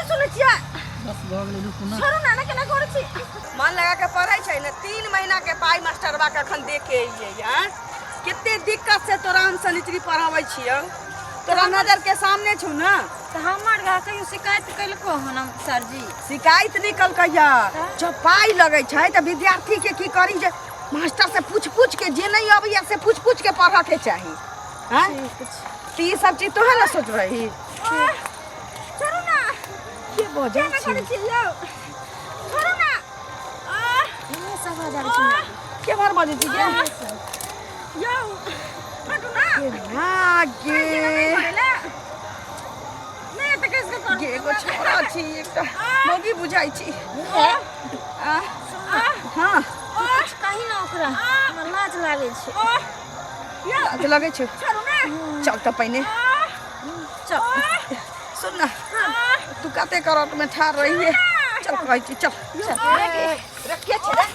सुनै छियै? बस भऽ गेलै, रुकू ने। छोड़ू ना, ना केना करै छी? मन लगा के पढ़ै छै ने? 3 महीना के पाइ मास्टरबा के अखन दे के अइयै। आँ, कते दिक्कत से तोरा हम सनिचरी पढ़ाबै छियौ, तोरा नजर के सामने छौ ने। तऽ हमर घर कहियो शिकायत केलको हन हम सरजी? शिकायत नहि कलकैया। जब पाइ लगै छै तऽ विद्यार्थी के की करी जे मास्टर से पूछ पूछ के, जे नहीं अबैया से पूछ पूछ के पढ़ऽ के चाही। हाँ, तऽ ई सब चीज तोहे ने सोच रही। छोड़ू ना। के बजै केना छी? करै छी यौ? छोड़ू ना। आह, सब हजार छै। के भर बजै छी गे? यौ, हटू ना। हाँ गे। करेला नहि तऽ कैसे करू? गे, एगो छोरा छी, एकटा मौगी बुझाइ छी। आ, हाँ। कुछ कही ना ओकरा, हमरा लाज लागै छै। लाज लगै छै? छोड़ू ना। चल तऽ पहिने। चल। सुन ना, तू कते करत में ठाढ़ रहिए। चल, कहै छी, चल रे। के छै रे? रे, के छै रे?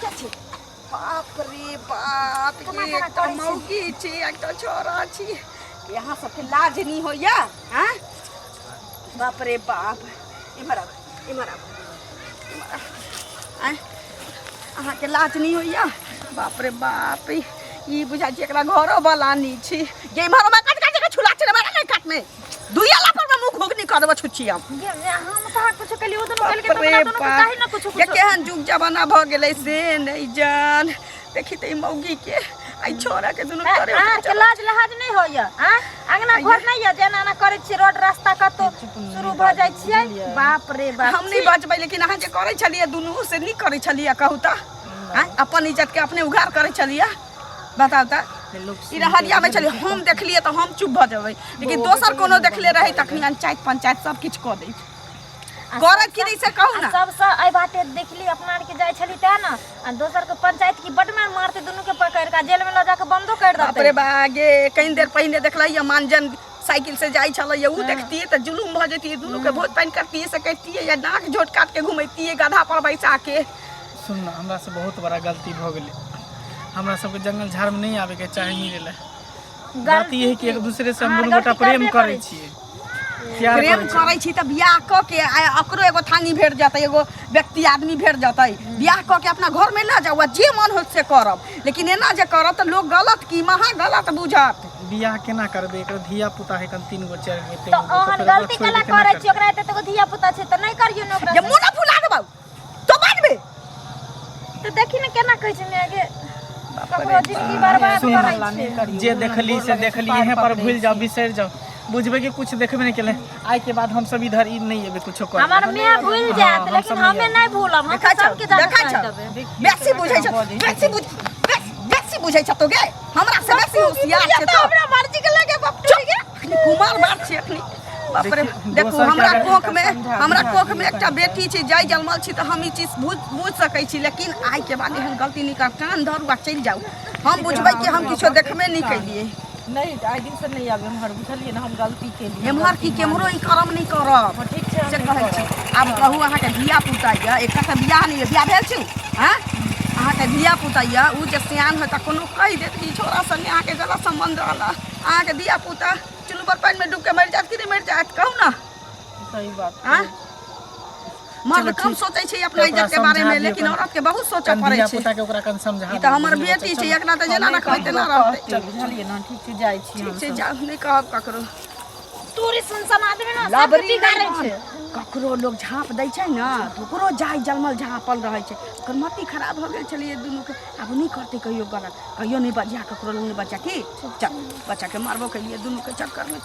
के छै? बाप रे बाप, ये एकटा मौगी छी, एकटा छोरा छी। यहाँ सबके लाज नहीं होइया? हाँ, बाप रे बाप। इम्हर आब, इम्हर आब, इम्हर आब। आँय, अहाँके लाज नहीं होइया? बाप रे बाप, ई बुझाइ छै एकरा घरो वाला नहीं छी गे। इम्हर ओम्हर काट काट के छुला छै रे, मारा नहीं काट में दुइया लापर में मुँह घोघनी कर देबो छुच्छी हम। गे, हम कहाँ कुछो केलियै? ओ दुनू केलकै। बाप तऽ रे ओकरा दुनू के बाप। काहे ना कुछो ये कुछो? केहन जुग जमाना भऽ गेलै से नहि जान। देखी तऽ ई मौगी के आई छोरा के दुनू करे। अहाँके लाज लहाज नहि होइया? आ अंगना घर नहि यऽ जे एना एना करै छियै? रोड रास्ता कतौ शुरू भऽ जाइ छियै, बाप रे बाप। हम नहि बचबै, लेकिन अहाँ जे करै छलियै दुनू से नीक करै छलियै? कहू तऽ, आँय, अपन इज्जत के अपने उघार करै छलियै? बताउ तऽ। ई रहरिया में छलियै, हम देखलियै तऽ हम चुप भऽ जेबै, लेकिन दोसर कोनो देखले रहै तखनी पंचायत पंचायत सब किछु कऽ दैत। करत कि नहि से कहू ना। सबसँ एहि बाटे देखली, अपना आरके जाइ छली तेँ ने। आ दोसरके पंचायत की बड मार मारते, दुनूके पकड़ि कऽ जेलमे लऽ जाकऽ बन्दो करि बाप देतै। रे बा गे, कनि देर पहिने देखलै मानजन साइकिल से जाइ छलै, उ देखतियै तऽ जुलुम भऽ जैतियै। दुनू के भोज पानि करतियै से करितियै या नाक झोट काट के घुमैतियै गधा पर बैसा के। सुन ना, हमरा से बहुत बड़ा गलती भऽ गेलै। हमरा सबके जंगल झाड़मे नहि आबैके चाही मिलै लए। बात ई है कि एक दूसरे से हम अहाँ दुनू गोटा गलती प्रेम करबे करै करै छियै, प्यार प्रेम करै छियै। करै छी तऽ बियाह कऽ के आ ओकरो एगो थानी भेट जेतै, एगो व्यक्ति आदमी भेट जेतै। बियाह कऽ के अपना घरमे लऽ जाउ आ जे मन होत से करब, लेकिन एना जे करब तऽ लोक गलत की महा गलत बुझत। बियाह केना करबै? एकर धिया पुता है कन तीन गो, चारि गो, तऽ तीन गो। ओहन तऽ फेर ओकरा गलती छोड़ि केला के केना करै छी? करबै? ओकरा एते एगो धिया पुता छै तऽ नहि करियौ ने ओकरा जे से। मुँह न फुला देबौ तो बाजबे। तऽ देखी ने केना कहै छै माय गे, ककरो जिंदगी बर्बाद सुन। करै छै। जे देखली से देखली, यहीं पर भूल जाओ, बिसरि जाओ, बुझबै कि कुछ देखबे नहि केलै। आइ के बाद हम सब इधर ई नहि एबै कुछो करे। हमर माय भूल जायत, हम लेकिन सब नहि हमे नहि भूलब। हम देखै तऽ छौ? सबके जाके देखै कहि छौ? देबै। बेसी बुझै छौ, बेसी बुझ, बेसी बुझै छौ तो गे, हमरा से बेसी होशियार छै तो। हमरा मर्जी के लगे बाप। चुप, अखनी कुमार बात छै अखनी। बाप रे। देखियौ, देखू, दोसर के हमरा अगर कोख में, हमरा कोख में एकटा बेटी छै, जाय जन्मल छी तऽ हम ई चीज बुझ बुझ सकै छी, लेकिन आइ के बाद एहन गलती नहि कर। कान धरू आ चलि जाउ, हम बुझबै कि हम किछो देखबे नहि केलियै। नहि, आइ दिन से नहि आबे एम्हर, बुझलियै ने? हम गलती केलियै। एम्हर की केम्हरो ई करम नहि करब। ठीक छै, हम से नहि कहै छी। करब। आब कहू, अहाँके धिया पुता यऽ, एकटा तऽ बियाह नहि यऽ, बियाह भेल छै? आँय, अहाँके धिया पुता यऽ, ओ जे सियान होय तऽ कोनो कहि देत कि छोरा संगे अहाँके गलत सम्बन्ध रहल, अहाँके धिया पुता चुल्लू पर पानिमे डूब के मरि जायत कि नहि मरि जायत, कहू ने? सही बात। आँय, मर्द चलो, कम ठीक। सोचै छै अपना तऽ ओकरा इज्जत के बारे समझा में, दियौ। लेकिन औरत के बहुत सोचऽ कन पड़ै धिया छै। पुता के ओकरा कन समझा ई तऽ हमर दियौ। बेटी छै, एकरा तऽ जेना हम नहि रखबै तेना कहबै, रहतै। कहतै, बुझलियै ने? ठीक छै, जाइ छी ठीक छै। हमसब। जाउ, नहि कहब ककरो। तोरी सुनसन आदमी ने सबके लबरी बिगाड़ै नहि छै। ककरो लोग झाँप दै छै ने तऽ ओकरो जाय जलमल झाँपल रहै छै। ओकर मति खराब भऽ गेल छलैए दुनूके, आब नहि करतै कहियो गलत। कहियो नहि बजिया, ककरो लग नहि बच्चा की। चल, बच्चाके मारबो केलियै दुनूके चक्करमे।